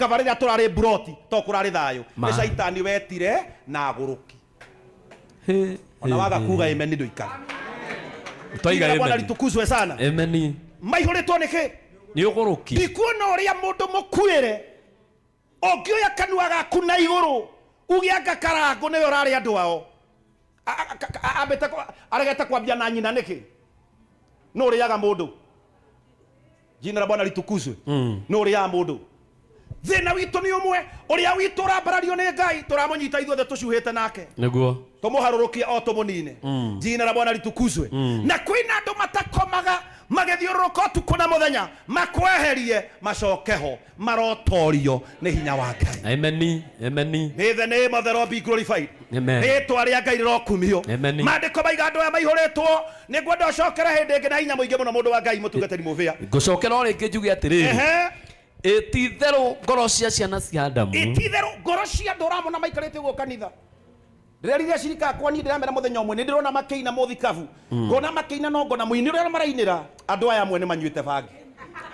Kaba rĩrĩa tũrarĩ mburoti to kũrarĩ thayũ. Ma. Nĩ caitani wetire na agũrũki. Hĩ, Ona hĩ, waga hĩ. kuga amen ndũikare. Twaiga Jina la Bwana amen. litukuzwe sana. Amen. Maihũrĩtwo nĩ kĩ? Nĩ ũgũrũki. Ndikuona ũrĩa mũndũ mũkuĩre ũngĩoya kanua gaku na igũrũ uge anga karangũ nĩwe ũrarĩ andũ ao. Ambĩte aregete kwambia na nyina nĩkĩ? Nũ ũrĩaga mũndũ? Jina la Bwana litukuzwe. Nũ ũrĩaga mũndũ? Thĩna witũ nĩ ũmwe, ũrĩa witũ ũrambarario nĩ Ngai tũramũnyita ithuothe tũcuhĩte nake. Nĩguo. Tũmũharũrũkie o tũmũnine. Jina la Bwana litukuzwe. Na kwĩna andũ matakomaga magĩthiũrũrũka ũtukũ na mũthenya makweherie macoke ho marotorio nĩ hinya wa Ngai. Amen. Amen. May the name of the Lord be glorified. Amen. Rĩtwa rĩa Ngai rĩrokumio. Amen. Maandĩko maiga andũ aya maihũrĩtwo nĩ ngwenda ũcokere hĩndĩ ĩngĩ na hinya mũingĩ mũno mũndũ wa Ngai mũtungatĩri mũbĩa. Ngũcokera o rĩngĩ njuge atĩrĩrĩ. Ehe. Ĩ ti itherũ ngoro cia ciana cia Adamu. Ĩ ti itherũ ngoro cia andũ ũramona maikarĩte ũguo kanitha. Ndĩrerire acirika akwa niĩ ndĩramera mũthenya ũmwe nĩ ndĩrona makĩina mũthikabu. Ngona makĩina no ngona mũini ũrĩa marainĩra andũ aya amwe nĩ manyuĩte bangi.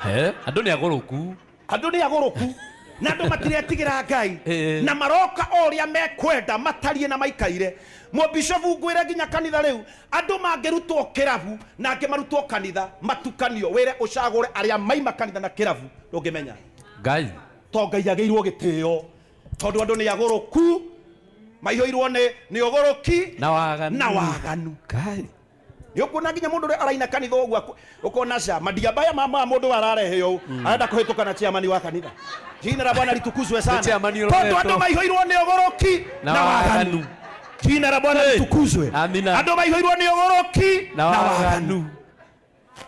He, andũ nĩ agũrũku. Andũ nĩ agũrũku na andũ matiretigĩra Ngai na maroka o ũrĩa mekwenda matariĩ na maikaire. Mũbishobu ngwĩre nginya kanitha rĩu andũ mangĩrutwo kĩrabu na angĩ marutwo kanitha matukanio wĩre ũcagũre arĩa maima kanitha na kĩrabu ndũngĩmenya. Ngai. To Ngai agĩirwo gĩtĩo tondũ andũ nĩ agũrũku maihũirwo nĩ nĩ ũgũrũki Na waganu. na waganu. Ngai. Nĩ ũkuona nginya mũndũ ũrĩa araina kanitha ũguo ũkona ca madiabaya ma ma mũndũ ararehe ũũ arenda kũhĩtũka na chairman wa kanitha. Jina la Bwana litukuzwe sana. Nĩ chairman Tondũ ũroretwo. andũ maihũirwo nĩ ũgũrũki Na na waganu. waganu. Jina la Bwana Hey. litukuzwe. Amina. Andũ maihũirwo nĩ ũgũrũki Na waganu.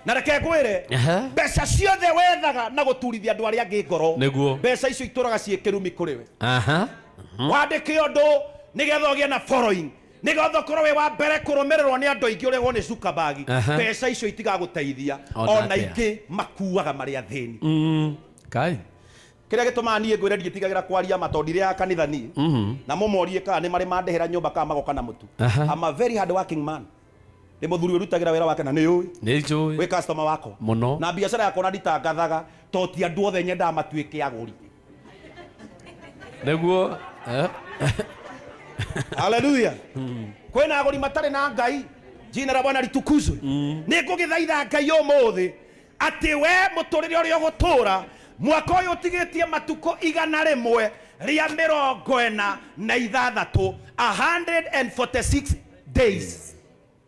Na reke ngwĩre mbeca ciothe wethaga na gũturithia andũ arĩa angĩ ngoro Nĩguo. mbeca icio itũraga ciĩ kĩrumi kũrĩ we. Aha. Wandĩke ũndũ nĩgetha ũgĩe na following nĩgetha ũkorwo wĩ wa mbere kũrũmĩrĩrwo nĩ andũ aingĩ ũrehwo nĩ Zuckerberg. Mbeca icio itigagũteithia Ona ona atĩa. ingĩ makuaga marĩ athĩni. Kai. Kĩrĩa gĩtũmaga niĩ ngwĩre ndiĩtigagĩra kwaria ma tondũ ndirĩaga kanitha niĩ na mũmorie kana nĩ marĩ mandĩhĩra nyũmba kana magoka na mũtu. I'm a very hard working man. Ndĩ mũthuri wĩrutagĩra wĩra wake na nĩ ũĩ. Nĩ njũĩ. Wĩ customer wakwa. Mũno. Na biacara yakwa ona nditangathaga tondũ ti andũ othe nyendaga matuĩke agũri. Nĩguo. Eh? Haleluya. Kwĩna agũri matarĩ na Ngai. Jina la Bwana litukuzwe. Nĩ ngũgĩthaitha Ngai ũmũthĩ atĩ we mũtũrĩre ũrĩa ũgũtũra mwaka ũyũ ũtigĩtie matukũ 146, 146 days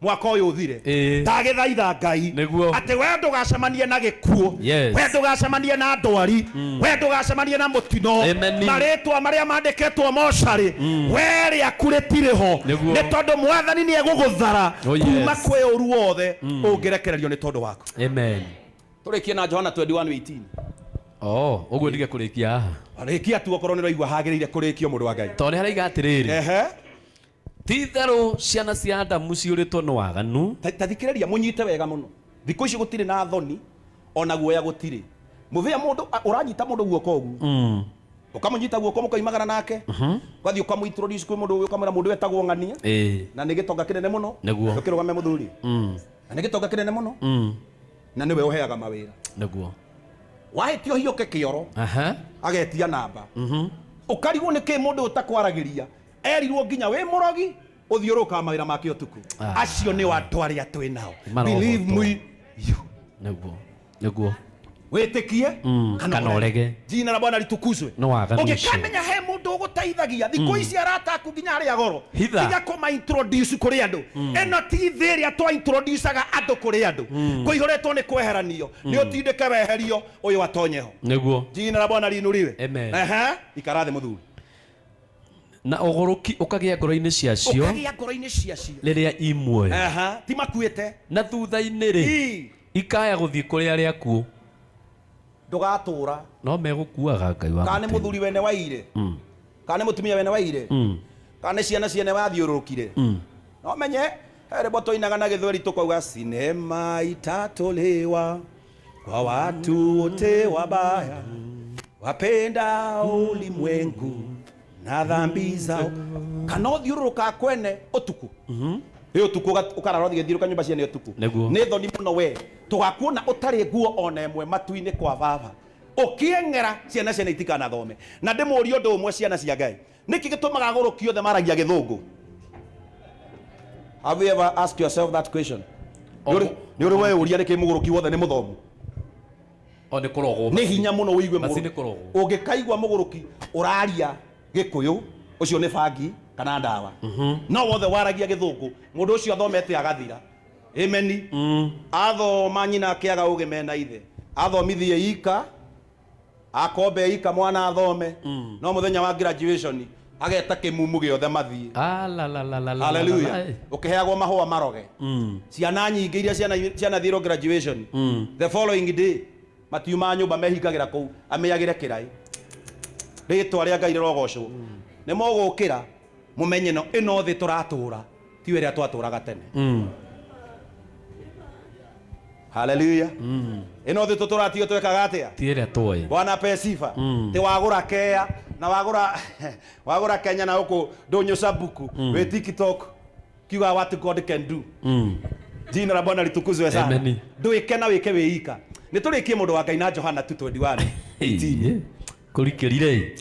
mwaka ũyũ ũthire. Ndagĩthaitha Ngai Nĩguo. atĩ we ndũgacemanie na gĩkuũ, we ndũgacemanie na ndwari, we ndũgacemanie na mũtino. Amen. Marĩtwa marĩa mandĩkĩtwo mocarĩ, we rĩaku rĩtirĩ ho. Nĩguo. Nĩ tondũ Mwathani nĩ egũgũthara Oh, yes. kuma kwĩ ũru wothe ũngĩrekererio nĩ tondũ waku. Amen. Tũrĩkie na Johana 21:18. Oh, ũguo ndige kũrĩkia haha. Rĩkia tu okorwo nĩ ũraigua hagĩrĩire kũrĩkio mũndũ wa Ngai. Tondũ nĩ haraiga atĩrĩrĩ. Ehe. Ti itherũ ciana cia Adamu ciyũrĩtwo nĩ waganu. Ta thikĩrĩria mũnyite wega mũno. Thikũ ici gũtirĩ na thoni ona guoya gũtirĩ. Mũthia mũndũ ũranyita mũndũ guoko ũguo. Ũkamũnyita guoko mũkoimagara nake. Ũgathiĩ ũkamũ introduce kwĩ mũndũ ũyũ ũkamwĩra mũndũ etagwo ng'ania. Na nĩ gĩtonga kĩnene mũno. Nĩguo. Ndũkĩrũgame mũthuri. Na nĩ gĩtonga kĩnene mũno. Na nĩwe ũheaga mawĩra. Nĩguo. Wahĩtia ũhiũke kĩoro. Agetia namba. Ũkarigwo nĩkĩ mũndũ ũyũ ũtakwaragĩria. Erirwo nginya wĩ mũrogi ũthiũrũrũkaga mawĩra make ũtukũ. Acio nĩo andũ arĩa twĩ nao. Marohotwo. Believe me you. Nĩguo. Nĩguo. Wĩtĩkie kana ũrege. Jina la Bwana litukuzwe. Nĩ waganu ũcio. Ũngĩkamenya he mũndũ ũgũteithagia thikũ ici arata aku nginya arĩa goro. Hitha. Tiga kũma introduce kũrĩ andũ. Ĩno ti thĩ ĩrĩa twa introducaga andũ kũrĩ andũ. Kũihũrĩtwo nĩ kweheranio. Nĩ ũtindĩke weherio ũyũ atonye ho. Nĩguo. Jina la Bwana liinuliwe. Amen. Ehe, ikara thĩ mũthuri. Na ũgũrũki ũkagĩa ngoro-inĩ ciacio. Ũkagĩa ngoro-inĩ ciacio. Rĩrĩa i muoyo. Aha, ti makuĩte. Na thutha-inĩ-rĩ, ikaya gũthiĩ kũrĩ arĩa akuũ. Ndũgatũũra. No megũkuaga, Ngai wa Kana nĩ mũtĩ. mũthuri wene waire. Kana nĩ mũtumia wene waire. Kana nĩ ciana ciene wathiũrũrũkire. No menye, he rwĩmbo twainaga na gĩthweri tũkauga sinema itatolewa kwa watu wote wabaya wapenda ulimwengu na dhambi zao. Kana ũthiũrũrũkaga kwene ũtukũ. Ĩ ũtukũ ũkarara ũthiĩ thiũrũka nyũmba ciene ũtukũ. Nĩguo. Nĩ thoni mũno we. Tũgakuona ũtarĩ nguo ona ĩmwe matu-inĩ kwa baba. Ũkĩeng'era ciana ciana itikanathome. Na ndĩmũrie ũndũ ũmwe, ciana cia Ngai, nĩkĩ gĩtũmaga agũrũki othe maragia Gĩthũngũ? Have you ever asked yourself that question? Nĩ ũrĩ weyũria nĩkĩ mũgũrũki wothe nĩ mũthomu? O nĩ kũrogwo. Nĩ hinya mũno ũigue Maci nĩ mũgũrũki. Kũrogwo. Ũngĩkaigua mũgũrũki ũraria Gĩkũyũ, ũcio nĩ bangi kana ndawa. No wothe waragia Gĩthũngũ, mũndũ ũcio athomete agathira. Ameni. Athoma nyina akĩaga ũgĩ mena ithe. Athomithie ika, akombe ika mwana athome. No mũthenya wa graduation ageta kĩmumu gĩothe mathiĩ. Ah, la, la, la, la, la, la, la, Hallelujah. la. Ũkĩheagwo mahũa maroge. Ciana nyingĩ iria cianathirwo graduation, the following day matiumaga nyũmba, mehingagĩra kũu amĩagĩre kĩraĩ. Rĩtwa rĩa Ngai rĩrogocwo. Nĩ mũgũkĩra mũmenye no ĩno thĩ tũratũra tiyo ĩrĩa twatũraga tene. Haleluya. Ĩno thĩ tũtũra tiyo twekaga atĩa? Ti ĩrĩa twoĩ. Bwana apewe sifa. Ti wagũra kea na wagũra Kenya na gũkũ ndũnyũ Sabuku wĩ TikTok kiuga what God can do. Jina la Bwana litukuzwe sana. Amen. Ndwĩke na wĩke wĩ ika. Nĩ tũrĩkie, mũndũ wa Ngai, na Johana tu 21 18. Kũrikĩrire.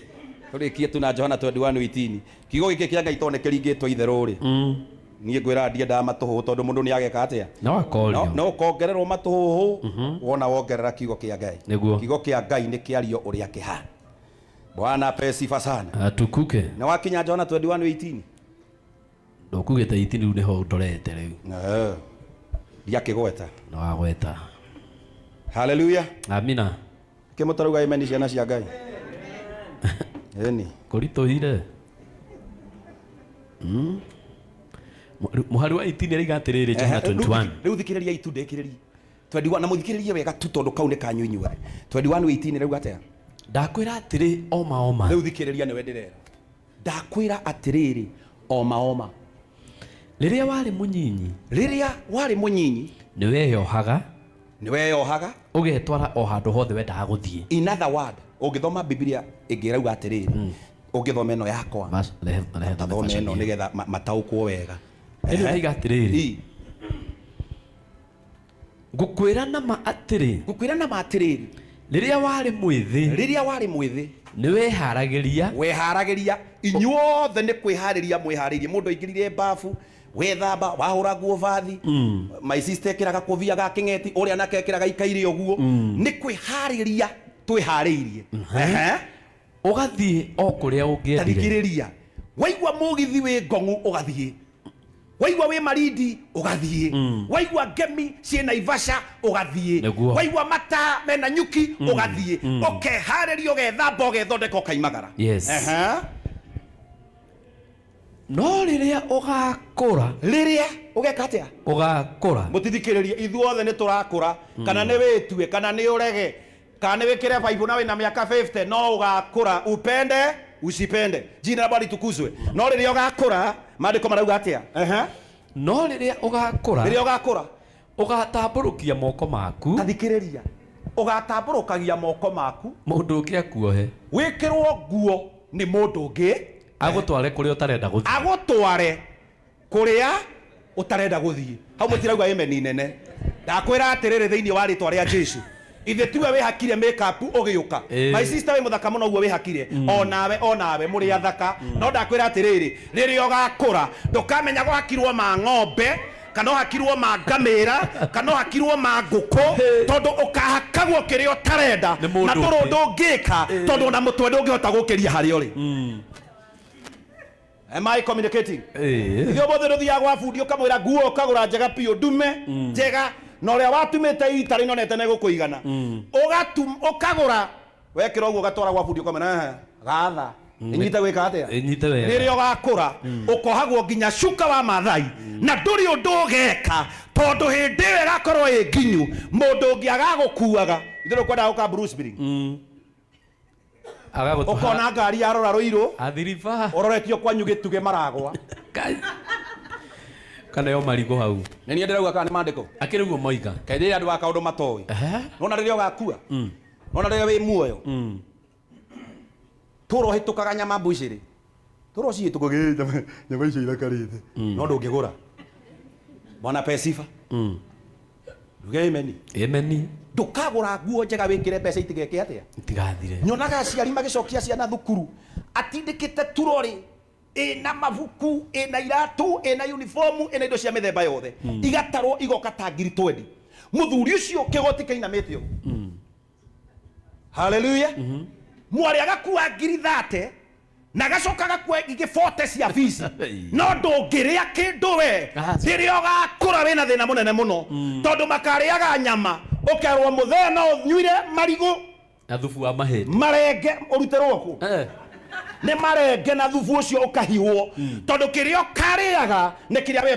Tũrĩkie tu na Johana 21:18. Kiugo gĩkĩ kĩa Ngai tondũ nĩ kĩringĩtwo itherũ rĩ, niĩ ngwĩra ndiendaga matũhũhũ, tondũ mũndũ nĩ ageka atĩa? No no akorio. No ũkongererwo matũhũhũ wona wongerera kiugo kĩa Ngai. Nĩguo. Kiugo kĩa Ngai nĩ kĩario ũrĩa kĩhana. Bwana apewe sifa sana. Atukuke. Nĩ wakinya Johana 21:18? Ndũkugĩte 18, rĩu nĩho ndorete rĩu. Eh, ndiakĩgweta. No wagweta. Haleluya. Amina. Kĩmũtarauga amen, ciana cia Ngai? Ĩni. Kũritũhire. Mũhari wa 18 ĩraiga atĩrĩrĩ, Johana 21. Rĩu thikĩrĩria itu ndĩkĩrĩrie 21 na mũthikĩrĩrie wega tu, tondũ kau nĩ kanyu inyuothe. 21:18 rĩu atĩa? Ndakwĩra atĩrĩ oma oma. Rĩu thikĩrĩria, nĩwe ndĩrera. Ndakwĩra atĩrĩrĩ oma oma. Rĩrĩa warĩ mũnyinyi, Rĩrĩa warĩ mũnyinyi, nĩ weyohaga, nĩ weyohaga, ũgetwara o handũ hothe wendaga gũthiĩ. In other word, ũngĩthoma Biblia ĩngĩ ĩrauga atĩrĩrĩ, ũngĩthoma ĩno yakwa, Rehe thome tathome version ĩno ĩyo. nĩgetha mataũkwo wega. Ĩno ĩraiga atĩrĩrĩ, ngũkwĩra nama atĩrĩ, Ngũkwĩra nama atĩrĩrĩ, rĩrĩa warĩ mwĩthĩ, rĩrĩa warĩ mwĩthĩ, nĩ weharagĩria, weharagĩria. Inyuothe nĩ kwĩharĩria mwĩharĩirie. Mũndũ aingĩrire bafu, wethamba, wahũra nguo bathi. My sister ekĩraga kũbia ga kĩng'eti, ũrĩa nake ekĩraga ikaire ũguo. Nĩ kwĩharĩria twĩharĩirie. Ehe. Ũgathiĩ o kũrĩa ũngĩendire. Tathikĩrĩria, waigua mũgithi wĩ ngong'u ũgathiĩ, waigua wĩ Marindi ũgathiĩ, waigua ngemi ciĩ Naivasha ũgathiĩ, Nĩguo. waigua mataa mena nyuki ũgathiĩ, ũkeharĩria, ũgethamba, ũgethondeka, ũkaimagara. Yes. Ehe. No rĩrĩa ũgakũra, Rĩrĩa ũgeka atĩa? Ũgakũra. Mũtithikĩrĩrie, ithuothe nĩ tũrakũra. Kana nĩ wĩtue kana nĩ ũrege kana nĩ wĩkĩre baibũ na wĩna mĩaka 50, no ũgakũra, upende usipende. Jina la Bwana litukuzwe. No rĩrĩa ũgakũra, maandĩko marauga atĩa? Ehe. No rĩrĩa ũgakũra, Rĩrĩa ũgakũra, ũgatambũrũkia moko maku, tathikĩrĩria, ũgatambũrũkagia moko maku, mũndũ ũngĩ akuohe, wĩkĩrwo nguo nĩ mũndũ ũngĩ, agũtware kũrĩa ũtarenda gũthiĩ. Agũtware kũrĩa ũtarenda gũthiĩ. Hau mũtirauga amen nene. Ndakwĩra atĩrĩrĩ, thĩinĩ wa rĩtwa rĩa Jesu, ithe tiwe wĩhakire makeup ũgĩũka? Ĩĩ. My sister, wĩ mũthaka mũno ũguo wĩhakire. Onawe, onawe mũrĩ athaka, no ndakwĩra atĩrĩrĩ, rĩrĩa ũgakũra ndũkamenya gwakirwo ma ng'ombe kana ũhakirwo ma ngamĩra kana ũhakirwo ma ngũkũ, tondũ ũkahakagwo kĩrĩa ũtarenda Nĩ mũndũ na ndũrĩ ũngĩ. ũndũ ũngĩka, tondũ ona mũtwe ndũngĩhota gũkĩria harĩa ũrĩ. Am I communicating? Ĩĩ. Ithuĩ ũmũthĩ tũthiaga gwa bundi, ũkamwĩra nguo ũkagũra njega biũ, ndume njega, na ũrĩa watumĩte ita rĩnonete nĩ gũkũigana. Ũkagũra, wekĩra ũguo, ũgatwara gwa bundi, ũkamwĩra, "Ehe, gatha ĩnyite gwĩka atĩa?" Ĩnyite wega. Rĩrĩa ũgakũra ũkohagwo nginya cuka wa Mathai na ndũrĩ ũndũ ũgeka, tondũ hĩndĩ ĩyo ĩgakorwo ĩ nginyu, mũndũ ũngĩ agagũkuaga. Ithuĩ tũkwendaga gũka Bruce Spring, Agagũtwara. Ũkona ngari yarora Rũirũ, Athiriba. ũroretio kwanyu gĩtugĩ maragwa. Kai. Kana yo marigũ hau. Nĩ niĩ ndĩrauga kana nĩ maandĩko? Akĩrĩ guo moiga. Kaĩ rĩrĩa andũ a kaũndũ matoĩ. Ehe. Nona rĩrĩa ũgakua, nona rĩrĩa wĩ muoyo, tũra ũhĩtũkaga nyama mbucĩrĩ, tũra ũcihĩtũkaga, nyama icio ithakarĩte, no ndũngĩgũra. Bwana apewe sifa. Nduge amen. Amen. Ndũkagũra nguo njega wĩkĩre mbeca itigeke atĩa? Itigathire. Nyonaga aciari magĩcokia ciana thukuru atindĩkĩte turorĩ ĩna mabuku, ĩna iratũ, ĩna uniform, ĩna indo cia mĩthemba yothe, igatarwo igoka ta 20,000. Mũthuri ũcio kĩgoti kĩinamĩte ũguo. Haleluya. Mwarĩ agakua 30,000 na agacoka agakua ingĩ 40 cia fees, no ndũngĩrĩa kĩndũ we. Aca. Rĩrĩa ũgakũra wĩna thĩna mũnene mũno, tondũ makarĩaga nyama, ũkerwo mũthee no ũnyuire marigũ Na thubu wa mahĩndĩ. Marenge ũrutĩrwo kũ? Nĩ marenge na thubu ũcio ũkahihwo, tondũ kĩrĩa ũkarĩaga nĩ kĩrĩa we.